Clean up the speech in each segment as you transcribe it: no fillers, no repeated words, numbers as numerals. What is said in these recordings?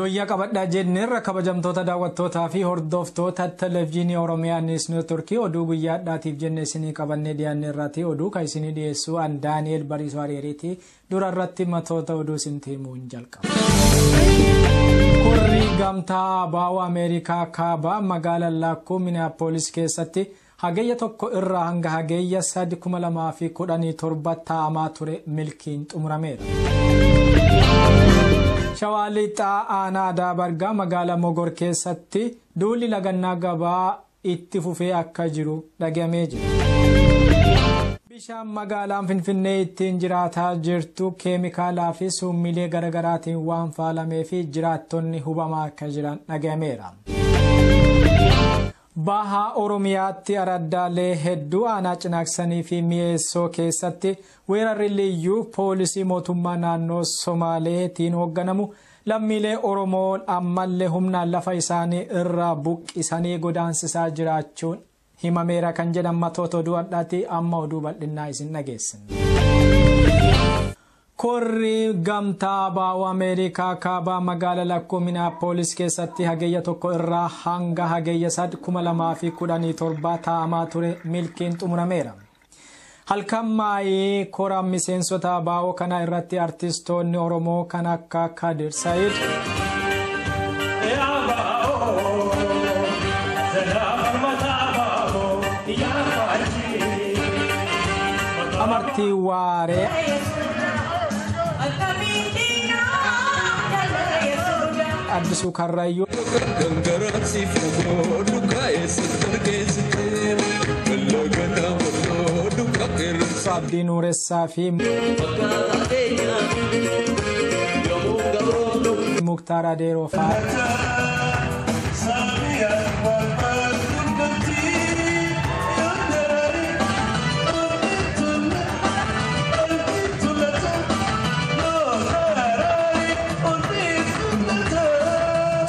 Yooyyaa qabadhaa jenneerra kabajamtoota daawwattootaa fi hordoftoota televezyiinii Oromiyaa Niwus Neetwoorkii oduu guyyaadhaatiif jenne isinii qabannee dhiyaanneerraati. Oduu kan isinii dhiyeessu an Daani'el Bariisoo Hariiriiti. Dura irratti matoota oduu isin himuun jalqaba. Korri gamtaa ABO Ameerikaa kaabaa magaalaa Lakkuu Minneapolis keessatti hagayya 1 irraa hanga hagayya 3 2017 taa'amaa ture milkiin xumurameera. Shawaa Lixaa aanaa Adaabargaa magaalaa Mogor keessatti duulli lagannaa gabaa itti fufee akka jiru dhagamee jira. Bishaan magaalaan Finfinnee ittiin jiraataa jirtu keemikaalaa fi summiilee garaagaraatiin waan faalamee fi jiraattonni hubamaa akka jiran dhagameera. Baha Oromiyaatti araddaalee hedduu aanaa cinaaksanii fi mi'eessoo keessatti weerarri liyyuu poolisii mootummaa naannoo Somaaleetiin hoogganamu lammiilee Oromoo ammallee humnaan lafa isaanii irraa buqqisanii godaansisaa jiraachuun himameera kan jedhan matoota oduu addaati. Amma oduu bal'innaa isin dhageessina. Korri gamtaa ABO Ameerikaa kaabaa magaalaa Lakkuu Minneapolis keessatti hagayya 1 irraa hanga hagayya 3 2017 taa'amaa ture milkiin xumurameera. Halkan maayii kora miseensota ABO kana irratti artistoonni Oromoo kan akka Kadir Said, Amartii Waaree, Addisuu Karrayyuu, Abdii Nuuressaa fi Muktaar Adeeroo fa'aa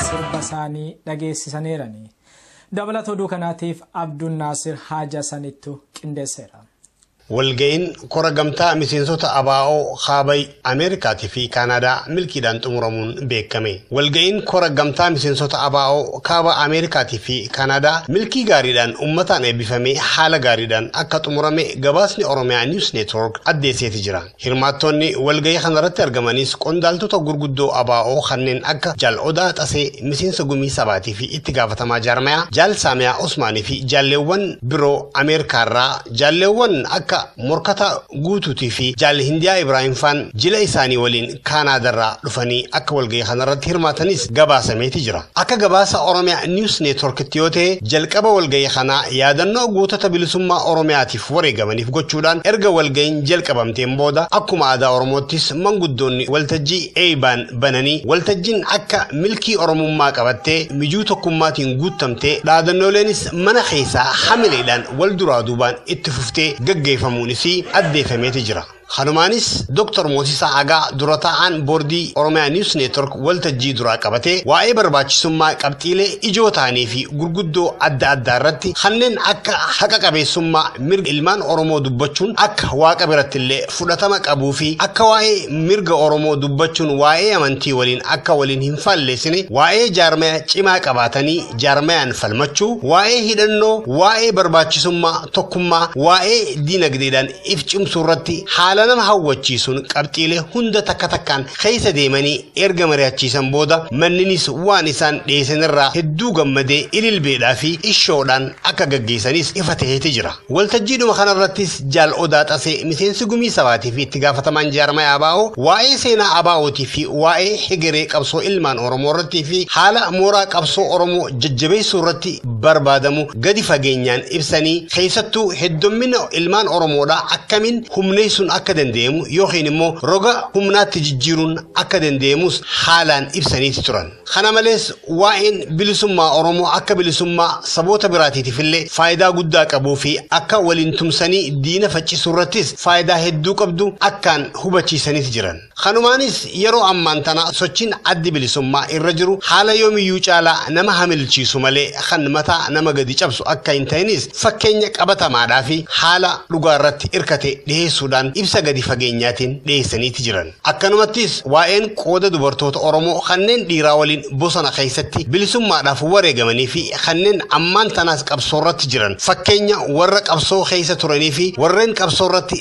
sirba isaanii dhageessisaniirani. Dabalata oduu kanaatiif Abduun Naasir Haaja Sanittu qindeesseera. Walga'iin kora gamtaa miseensota ABO kaaba Ameerikaatii fi Kaanaadaa milkiidhaan xumuramuun beekame. Walga'iin kora gamtaa miseensota ABO kaaba Ameerikaatii fi Kaanaadaa milkii gaariidhaan uummataan eebbifamee haala gaariidhaan akka xumurame gabaasni Oromiyaa Niwus Neetwoork addeesseeti jira. Hirmaattonni walga'ii kanarratti argamanis qondaaltota gurguddoo ABO kanneen akka Jaal Odaa Xasee miseensa gumii sabaatii fi itti gaafatamaa jaarmayaa, Jaal Saamiyaa Osmaanii fi jaalleewwan biroo Ameerikaarraa jaalleewwan akka Morkata Guutuutii fi Jaal Hindiyaa Ibraahim Faan jila isaanii waliin Kaanaadarraa dhufanii akka walga'ii kanarratti hirmaatanis gabaasameeti jira. Akka gabaasa Oromiyaa Niwus Neetwoorkitti yoo ta'e jalqaba walga'ii kanaa yaadannoo gootota bilisummaa Oromiyaatiif wareegamaniif gochuudhaan erga walga'iin jalqabamteen booda akkuma aadaa Oromoottis manguddoonni waltajjii eeybaan bananii waltajjiin akka milkii Oromummaa qabattee mijuu tokkummaatiin guutamtee dhaadannoleenis mana keessaa hamileedhaan wal duraa duubaan itti fuftee gaggeeffamuunis addeeffameeti jira. Kanumaanis Dr. Moosisaa Agaa dura taa'aan boordii Oromiyaa Niwus Neetwoork waltajjii duraa qabatee waa'ee barbaachisummaa qabxiilee ijoo ta'anii fi gurguddoo adda addaa irratti kanneen akka haqa qabeessummaa mirga ilmaan Oromoo dubbachuun akka waaqa biratti illee fudhatama qabuu fi akka waa'ee mirga Oromoo dubbachuun waa'ee amantii waliin akka waliin hin faalleessine, waa'ee jaarmaya cimaa qabaatanii jaarmayaan falmachuu, waa'ee hidhannoo, waa'ee barbaachisummaa tokkummaa, waa'ee diinagdeedhaan if cimsuu irratti haala nama hawwachiisuun qabxiilee hunda takka takkaan keessa deemanii erga mari'achiisan booda manninis waan isaan dhiyeessan irraa hedduu gammadee ililbeedhaa fi ishoodhaan akka gaggeessanis ifa ta'eeti jira. Waltajjiidhuma kanarrattis Jaal Odaa Xasee miseensi gumii sabaatii fi itti gaafatamaan jaarmaya ABO waa'ee seenaa ABOtii fi waa'ee hegeree qabsoo ilmaan Oromoo irrattii fi haala mooraa qabsoo Oromoo jajjabeessuu irratti barbaadamu gadi fageenyaan ibsanii keessattuu heddummina ilmaan Oromoodhaa akkamiin humneessuun akka dandeemu yookiin immoo roga humnaatti jijjiiruun akka dandeemus haalaan ibsaniiti turan. Kana malees waa'een bilisummaa Oromoo akka bilisummaa saboota biraatiitiif illee faayidaa guddaa qabuu fi akka waliin tumsanii diina faccisuu irrattis faayidaa hedduu qabdu akkaan hubachiisaniiti jiran. Kanumaanis yeroo ammaan tana sochiin addi bilisummaa irra jiru haala yoomiyyuu caalaa nama hamilchiisu malee kan mataa nama gadi cabsu akka hin ta'inis fakkeenya qabatamaadhaa fi haala dhugaa irratti hirkate dhiyeessuudhaan ibsa Ibsa gadi fageenyaatiin dhiyeessaniiti jiran. Akkanumattis waa'een qooda dubartoota Oromoo kanneen dhiiraa waliin bosona keessatti bilisummaadhaaf wareegamanii fi kanneen ammaan tanaas qabsoorratti jiran fakkeenya warra qabsoo keessa turanii fi warreen qabsoorratti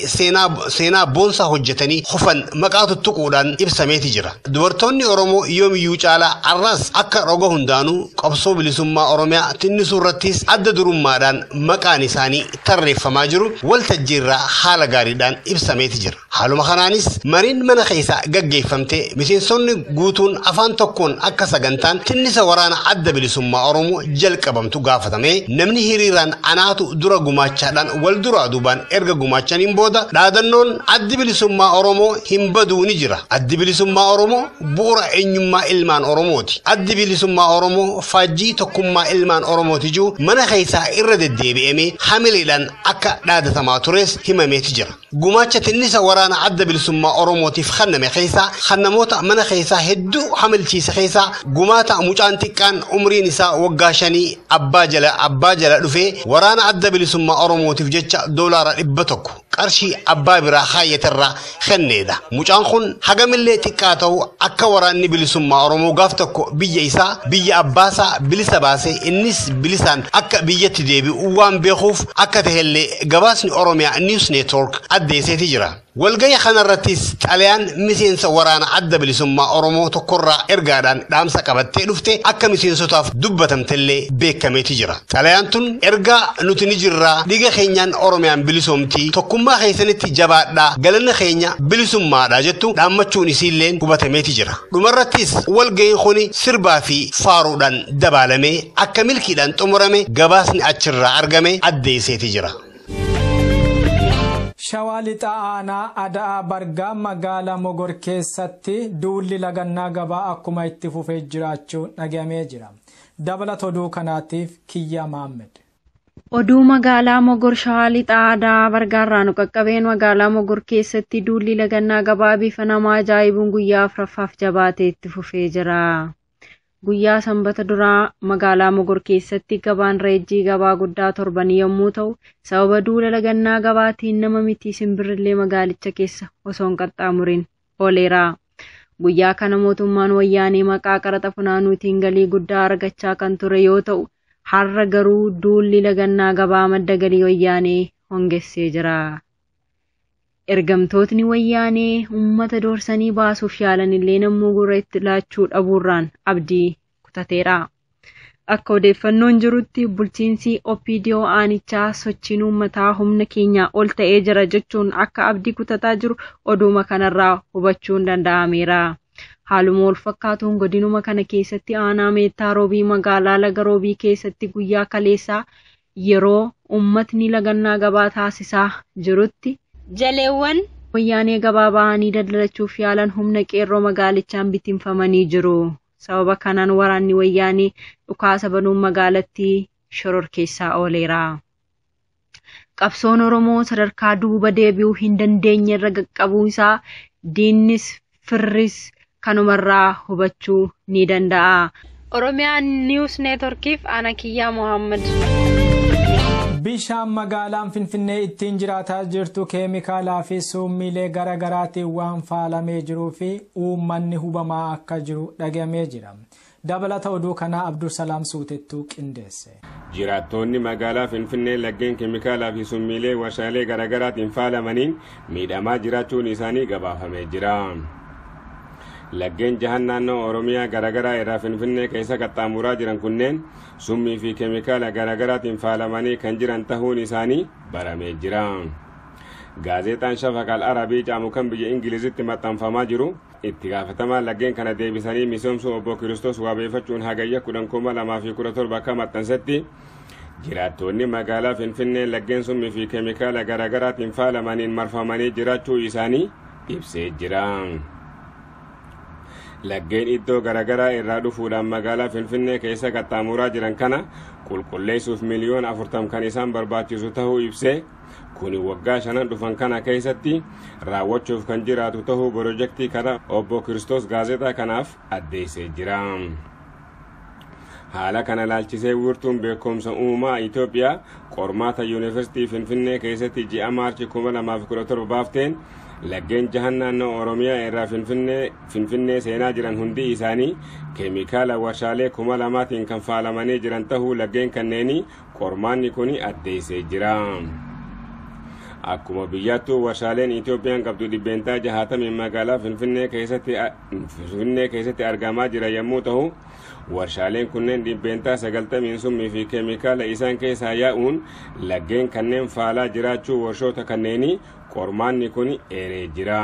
seenaa boonsaa hojjetanii hufan maqaa tuttuquudhaan ibsameeti jira. Dubartoonni Oromoo yoomiyyuu caalaa arras akka roga hundaanuu qabsoo bilisummaa Oromiyaa tinnisuu irrattis adda durummaadhaan maqaan isaanii tarreeffamaa jiru waltajjiirraa haala gaariidhaan ibsameeti jira. Haaluma kanaanis mariin mana keessaa gaggeeffamtee miseensonni guutuun afaan tokkoon akka sagantaan tinnisa waraana adda bilisummaa Oromoo jalqabamtu gaafatame namni hiriiraan anaatu dura gumaachaadhaan wal duraa duubaan erga gumaachaniin booda dhaadannoon addi bilisummaa Oromoo hin baduu ni jira. Addi bilisummaa Oromoo bu'uura eenyummaa ilmaan Oromooti. Addi bilisummaa Oromoo faajjii tokkummaa ilmaan Oromooti jiru mana keessaa irra deddeebi'amee hamileedhaan akka dhaadatamaa tures himameeti jira. Gumaacha tinnisa waraana adda bilisummaa Oromootiif kenname keessaa kan namoota mana keessaa hedduu hamilchiise keessaa gumaata mucaan xiqqaan umriin isaa waggaa 5 abbaa jala dhufee waraana adda bilisummaa Oromootiif jecha $100 qarshii abbaa biraa haayyatarraa kenneedha. Mucaan kun hagamillee xiqqaa ta'u akka waraanni bilisummaa Oromoo gaaf tokko biyya isaa biyya abbaasaa bilisa baasee innis bilisaan akka biyyatti deebi'u waan beekuuf akka tahellee gabaasni Oromiyaa News Network addeesseeti jira. Walgayii kanarrattis xalayaan miseensa waraana adda bilisummaa Oromoo tokkorraa ergaadhaan dhaamsa qabattee dhufte akka miseensotaaf dubbatamtellee beekameeti jira. Xalayaan tun ergaa nuti ni jirraa dhiiga keenyaan Oromiyaan bilisoomtii tokkummaa keessanitti jabaadhaa galanna keenya bilisummaadha jettu dhaammachuun isiilleen hubatameeti jira. Dhumarrattis walgayiin kuni sirbaa fi faaruudhaan dabaalamee akka milkiidhaan xumurame gabaasni achirraa argame addeesseeti jira. Shawaa Lixaa aanaa Ada'aa Bargaa magaalaa Mogor keessatti duulli lagannaa gabaa akkuma itti fufee jiraachuu dhagahamee jira. Dabalata oduu kanaatiif Kiyyaa Maammed. Oduu magaalaa Mogor Shawaa Lixaa Ada'aa Bargaarraa nu qaqqabeen magaalaa Mogor keessatti duulli lagannaa gabaa bifa nama ajaa'ibuun guyyaa afuraffaaf jabaatee itti fufee jira. Guyyaa sanbata duraa magaalaa Mogor keessatti gabaan reejjii gabaa guddaa torban yommuu ta'u sababa duula lagannaa gabaatiin nama miti simbirrillee magaalicha keessa osoo hin qaxxaamurin ooleera. Guyyaa kana mootummaan wayyaanee maqaa qaraxa funaanuutiin galii guddaa argachaa kan ture yoo ta'u har'a garuu duulli lagannaa gabaa madda galii wayyaanee hongessee jira. Ergamtootni wayyaanee uummata doorsanii baasuuf yaalan illee namuu gurra itti laachuu dhabuurraan abdii kutateera. Akka odeeffannoon jirutti bulchiinsi OPDO aanichaa sochiin uummataa humna keenyaa ol ta'ee jira jechuun akka abdii kutataa jiru oduuma kanarraa hubachuun danda'ameera. Haaluma wal fakkaatuun godinuma kana keessatti aanaa Meettaa Roobii magaalaa Laga Roobii keessatti guyyaa kaleessaa yeroo uummatni lagannaa gabaa taasisaa jirutti jaleewwan wayyaanee gabaa ba'anii daldalachuuf yaalan humna qeerroo magaalichaan bittinfamanii jiru. Sababa kanaan waraanni wayyaanee dhukaasa banuun magaalattii shororkeessaa ooleera. Qabsoon Oromoo sadarkaa duuba deebi'uu hin dandeenye irra qaqqabuu isaa diinnis firris kanumarraa hubachuu ni danda'a. Oromiyaa News Networkiif ana Kiyyaa Mohaammed. Bishaan magaalaan Finfinnee ittiin jiraataa jirtu keemikaalaa fi summiilee garaa garaatiin waan faalamee jiruu fi uummanni hubamaa akka jiru dhagahamee jira. Dabalata oduu kanaa Abdulsalaam Suutettuu qindeesse. Jiraattoonni magaalaa Finfinnee laggeen keemikaalaa fi summiilee warshaalee garaa garaatiin faalamaniin miidhamaa jiraachuun isaanii gabaafamee jira. Laggeen jahan naannoo Oromiyaa garaagaraa irraa Finfinnee keessa qaxxaamuraa jiran kunneen summii fi keemikaala garaagaraatiin faalamanii kan jiran ta'uun isaanii baramee jira. Gaazexaan Shafaq Al-Arabii jedhamu kan biyya Ingilizitti maxxanfamaa jiru itti gaafatamaa laggeen kana deebisanii misoomsuu obbo Kiristoos waabeeffachuun hagayya 10,2017 akka maxxansetti jiraattoonni magaalaa Finfinnee laggeen summii fi keemikaala garaagaraatiin faalamaniin marfamanii jiraachuu isaanii ibsee jira. Laggeen iddoo garaagaraa irraa dhufuudhaan magaalaa Finfinnee keessa qaxxaamuraa jiran kana qulqulleessuuf 40 miliyoona kan isaan barbaachisu ta'uu ibsee kuni waggaa 5 dhufan kana keessatti raawwachuuf kan jiraatu ta'uu pirojektii kana obbo Kiristoos gaazexaa kanaaf addeessee jira. Haala kana laalchisee wiirtuun beekumsa uumaa Itoophiyaa qormaata Yuunivarsiitii Finfinnee keessatti ji'a Maarchi 2017 baafteen laggeen jahan naannoo Oromiyaa irraa Finfinnee seenaa jiran hundi isaanii keemikaala warshaalee 2000tiin kan faalamanii jiran tahuu laggeen kanneenii qormaanni kun addeessee jira. Akkuma biyyaattuu warshaaleen Itoophiyaan qabdu 60% magaalaa Finfinnee keessatti argamaa jira yommuu ta'u, warshaaleen kunneen 90% summii fi keemikaala isaan keessaa yaa'uun laggeen kanneen faalaa jiraachuu warshoota kanneenii qormaanni kun eeree jira.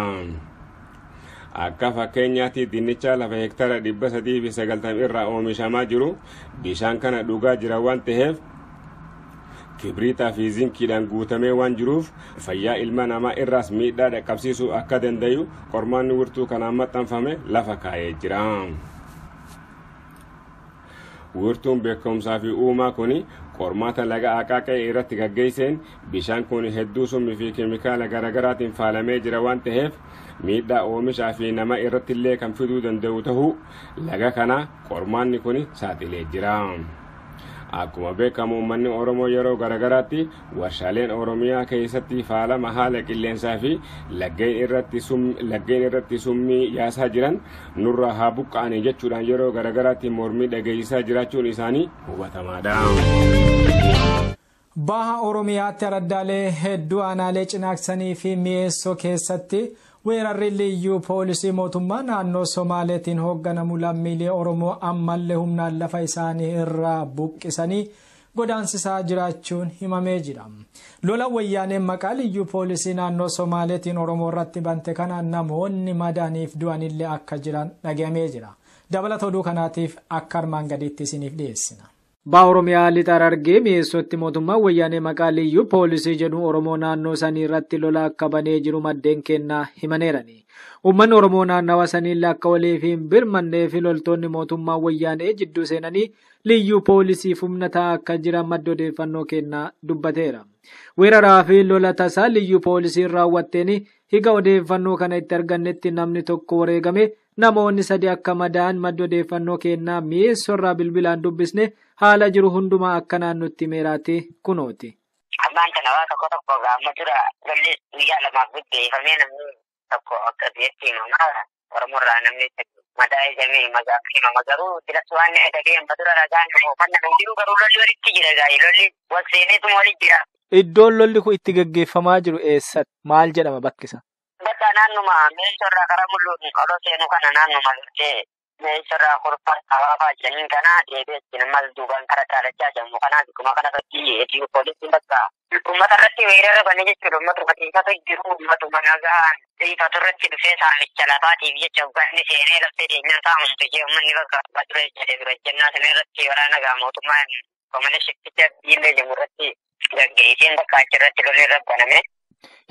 Akka fakkeenyaatti dinnicha lafa hektara 390 irraa oomishamaa jiru bishaan kana dhugaa jira waan ta'eef kibriitaa fi zinkiidhaan guutamee waan jiruuf fayyaa ilma namaa irraas miidhaa dhaqqabsiisuu akka dandayu qormaanni wirtuu kanaan maxxanfame lafa kaa'ee jira. Wirtuun beekumsaa fi uumaa kun qormaata laga Aqaaqee irratti gaggeesseen bishaan kun hedduu summii fi keemikaala garaagaraatiin faalamee jira waan ta'eef miidhaa oomishaa fi nama irratti illee kan fiduu danda'u tahuu laga kana qormaanni kun saaxilee jira. Akkuma beekamu uummanni Oromoo yeroo garagaraatti warshaaleen Oromiyaa keessatti faalama haala qilleensaa fi laggeen irratti summii yaasaa jiran nurraa haa buqqa'anii jechuudhaan yeroo garagaraatti mormii dhageessisaa jiraachuun isaanii hubatamaadha. Baha Oromiyaatti araddaalee hedduu aanaalee cinaaksanii fi mi'eessoo keessatti weerarri liyyuu poolisii mootummaa naannoo Somaaleetiin hoogganamu lammiilee Oromoo ammallee humnaan lafa isaanii irraa buqqisanii godaansisaa jiraachuun himamee jira. Lola wayyaaneen maqaa liyyuu poolisii naannoo Somaaleetiin Oromoo irratti bante kanaan namoonni madaaniif du'anillee akka jiran dhagahamee jira. Dabalata oduu kanaatiif akka armaan gadiitti isiniif dhiyeessina. Baha Oromiyaa lixa Harargee mi'eessootti mootummaan wayyaanee maqaa liyyuu poolisii jedhu Oromoo naannoo sanii irratti lola akka banee jiru maddeen kennaa himaneerani. Uummanni Oromoo naannawa saniillee akka waliif hin birmannee fi loltoonni mootummaa wayyaanee jidduu seenanii liyyuu poolisiif humna ta'aa akka jiran madda odeeffannoo kennaa dubbateera. Weeraraa fi lola tasaa liyyuu poolisiin raawwatteen higa odeeffannoo kana itti argannetti namni tokko wareegame namoonni sadi akka madaa'an madda odeeffannoo kennaa mi'eessorraa bilbilaan dubbisne haala jiru hundumaa akka naannootti meeraati kunooti. Ammaan kana waa tokko tokko gaama dura lolli guyyaa lamaaf gaggeeffamee namni tokko akka biyyatti himamaa Oromoorraa namni madaa'ee jamee himama garuu diras waan dhagee amma dura ragaan uffannaa jiru garuu lolli walitti jira gaa'ee lolli wal seeneetuma walitti jira. Iddoon lolli kun itti gaggeeffamaa jiru eessatti? Maal jedhama bakkisa? Bakka naannuma meeshaarraa karaa mul'uun qaloo seenuu kana naannuma gartee meeshaarraa kurfaa hawaafaa jedhaniin kana deebi'eetti namas duubaan karaa taalachaa jedhamu kanaa bikkuma kana irratti poolisiin bakka uummata irratti weerara banee jechuudha. Uummatuma xiifatu jiru uummatuma nagaan xiifatu irratti dhufee saamicha lafaatiif jecha uummanni seenee laftee keenyaan saamamtu jee uummanni bakka dura jedhee dura jennaa sana irratti waraana gaa mootummaan komane shifticha biillee jedhamu irratti gaggeesseen bakka achirratti lolli irra baname.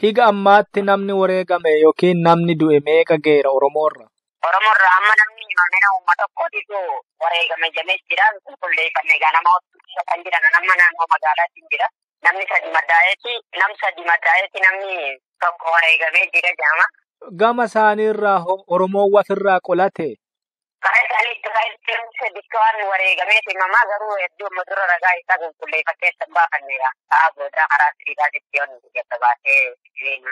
Higa ammaatti namni wareegame yookiin namni du'e meeqa geera Oromoorra? Oromoorra amma namni himamina uummata tokkootitu wareegame jamee jira. Qulqulleeffannee egaa nama kan jiran nama naannoo magaalaatti jira. Namni sadi madaa'eeti namni tokko wareegamee jira jedhama. Gama isaaniirraa Oromoon wafirraa qolate. Karaa isaanii itti waan wareegamee himamaa garuu hedduu amma dura ragaa isaa qulqulleeffattee san baafanneedha. Sa'a boodaa karaa siriidhaatitti yoon gadi baasee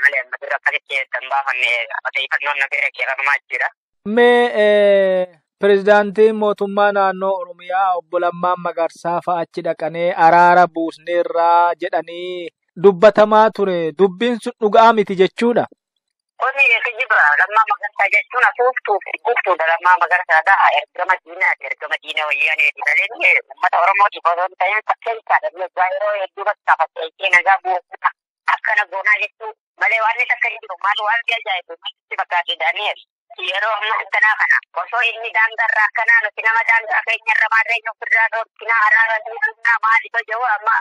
malee amma dura akkasitti san baafanne odeeffannoon na bira keeramaa jira. Mee pirezidaantiin mootummaa naannoo Oromiyaa obbo Lammaa Magarsaa fa'a achi dhaqanii araara buusneerraa jedhanii dubbatamaa ture. Dubbiin sun dhugaa miti jechuudha. Kuni kijiba Lammaa Magarsaa jechuun afuuftuu fi guftuudha. Lammaa Magarsaadha. Ergama diinaati. Ergama diina wayyaaneeti. Malee uummata Oromootiif osoo hin ta'in fakkeessaadha. Yeroo hedduu bakka fakkeessee nagaa buusuudha. Akkana goonaa jechuu malee waan inni akka hin jiru maal waan ajaa'ibu itti fakkaate Daani'el. Yeroo ammaa akkanaa kana osoo inni daangaarraa akkanaa nuti nama daangaa keenyarra maarreen ofirraa dhoorkinaa araara buusuunaa maaliif jedhu amma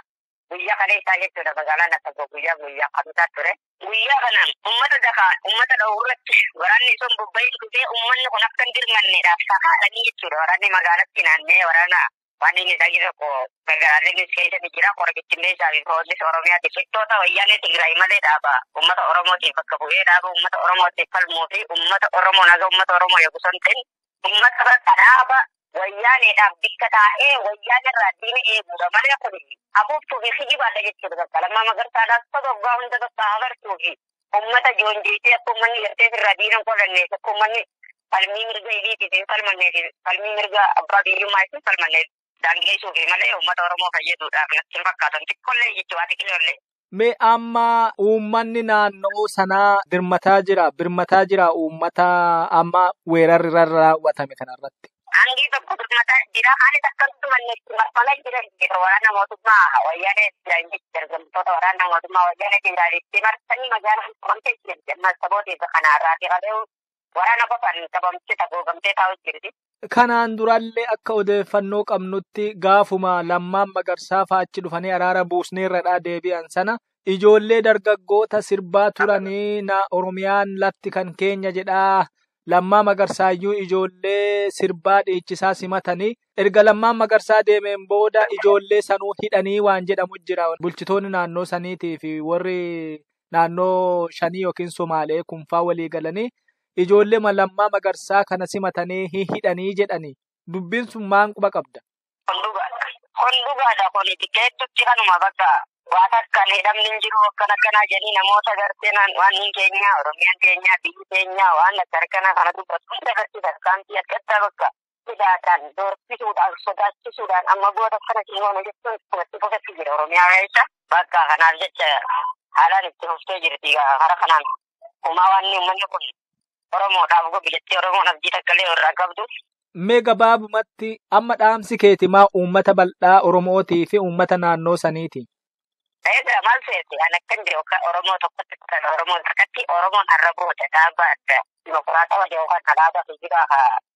guyyaa kana isaa jechuudha magaalaan akka guyyaa guyyaa kamisaa ture. Guyyaa kana uummata dakaa uummata dhawurratti waraanni sun bobba'ee dhufee uummanni kun akka hin dirmanneedhaaf sakaalanii jechuudha. Waraanni magaalatti naannee waraana waan inni dhagi tokko magaalaaleen keessa ni jira. Qorqittillee isaa fi poolis Oromiyaati. Shiftoota wayyaanee Tigraay malee dhaaba uummata Oromootiif bakka bu'ee dhaaba uummata Oromootiif falmuu fi uummata Oromoo naga uummata Oromoo eegu son ta'in uummata bakka dhaaba Wayyaaneedhaaf bikka taa'ee wayyaan irraa diina eeguudha malee kun afuuftuu fi kijibaadha jechuudha bakka Lammaa Magarsaadhaaf saba abbaa hunda bakka agartuu fi uummata joonjeessee akka uummanni gartee irraa diina hin qolanneef akka uummanni falmii mirga iliitiif hin falmanneef falmii mirga abbaa biyyummaa hin falmanneef daangeessuu fi malee uummata Oromoo fayyaduudhaaf natti hin fakkaatan xiqqollee jechuudha xiqqollee. Mee amma uummanni naannoo sanaa dirmataa jira birmataa jira uummata amma weerarri raawwatame kanarratti. Hangi tokko birmataa jira haalli akkasuma marfamee jira jira waraana mootummaa wayyaanee jiran dargaggoota waraana mootummaa wayyaanee jiran itti marsanii magaalaa qabamtee jirti amma sabootiif kanarraa qabee waraana qofaan qabamtee tagogamtee taa'u jirti. Kanaan durallee akka odeeffannoo qabnutti gaafuma Lammaan Magarsaa fa'aa achi dhufanii araara buusneerradhaa deebi'an sana ijoollee dargaggoota sirbaa turanii na Oromiyaan lafti kan keenya jedhaa Lammaa Magarsaayyuu ijoollee sirbaa dhiichisaa simatanii erga Lammaan Magarsaa deemeen booda ijoollee sanuu hidhanii waan jedhamu jira. Bulchitoonni naannoo saniitii fi warri naannoo shanii yookiin Somaalee kunfaa walii galanii ijoollee Lammaa Magarsaa kana simatanii hidhanii jedhanii dubbiin sun maal quba qabda? Kun dhugaadha kun xiqqeettutti kanuma bakka waan akkan hidhamni hin jiru akkan akkanaa jedhanii namoota gartee waan hin keenya Oromiyaan keenya biyyi keenya waan akka akkanaa kana dubbatu hunda gartee tarkaanfii adda addaa bakka hidhaadhaan doorsisuudhaan sodaachisuudhaan amma booda akkana siin jechuun itti fufetti jira Oromiyaa keessa bakka kanaaf jecha haalaan itti fuftee jirti hara kanaan homaa waan uummanni kun Oromoodhaaf gobi jettee Oromoon abdii takka illee irraa qabdu. Mee gabaabumatti amma dhaamsi keeti maa uummata bal'aa Oromootii fi uummata naannoo saniiti? Egaa maal seete ani akkan jiru Oromoo tokkotti Oromoon takkatti Oromoon har'a booda dhaaba adda dimokiraatawaa yookaan alaabaa fiigiraa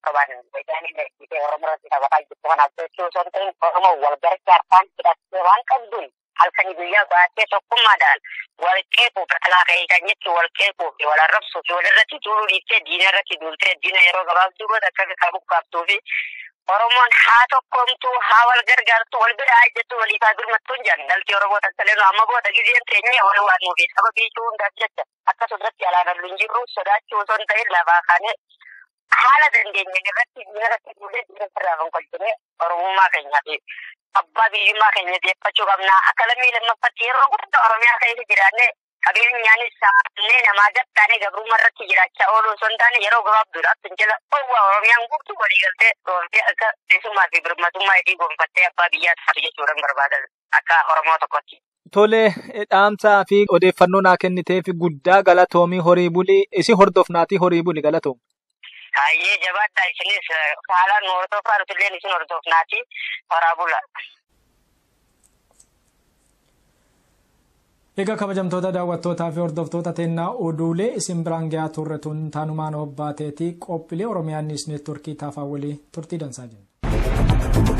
qaban wayyaanii leenjisee Oromoo irratti taphataa jirtu kanaaf jechuu osoo hin ta'in Oromoo wal gargaartaan hidhattee waan qabduun halkanii guyyaa baatee tokkummaadhaan wal qeequu qatalaa ka'ee jechuun wal qeequu fi wal arrabsuu fi wal irratti duuluu dhiiftee diina irratti duultee diina yeroo gabaabduu booda akka qabu kaaftuu fi Oromoon haa tokkomtuu haa wal gargaartu wal bira haa jettu waliif haa birmattuun jedhan dhalti Oromoo takkalee nu amma booda gizeen teenyee wal waan nuufi saba biichuu hundaaf jecha akkasumatti alaan hallu hin jirru sodaachuu osoo hin ta'in lafaa kaanee haala dandeenyeen irratti diina irratti duulee diina sirraa fonqolchinee Oromummaa keenyaa fi abbaa biyyummaa keenya deeffachuu qabna. Akka lammii lammaffatti yeroo guddaa Oromiyaa keessa jiraannee qabeenyaanis saamnee namaa gattaanee gabrummaa irratti jiraachaa ooluu osoo hin taane yeroo gabaabduudhaaf fincila dhowwaa Oromiyaan guutuu walii galtee dhooftee akka bilisummaa fi birmatummaa ishii gonfattee abbaa biyyaa taatu jechuudhaan barbaadan akka Oromoo tokkotti. Tole dhaamsaa fi odeeffannoo naa kenniteef guddaa galatoomii horii bulii isin hordofnaatii horii bulii galatoom. Hayyee jabaadhaa isinis haalaan nu hordofaa nutilleen isin hordofnaati horaa bula. Egaa kabajamtoota daawwattootaa fi hordoftoota teennaa oduulee isin biraan gahaa turre tun taanumaan hobbaateetii qophiilee Oromiyaa Niwus Neetwoorkii taafaa walii turtii dansaa jenna.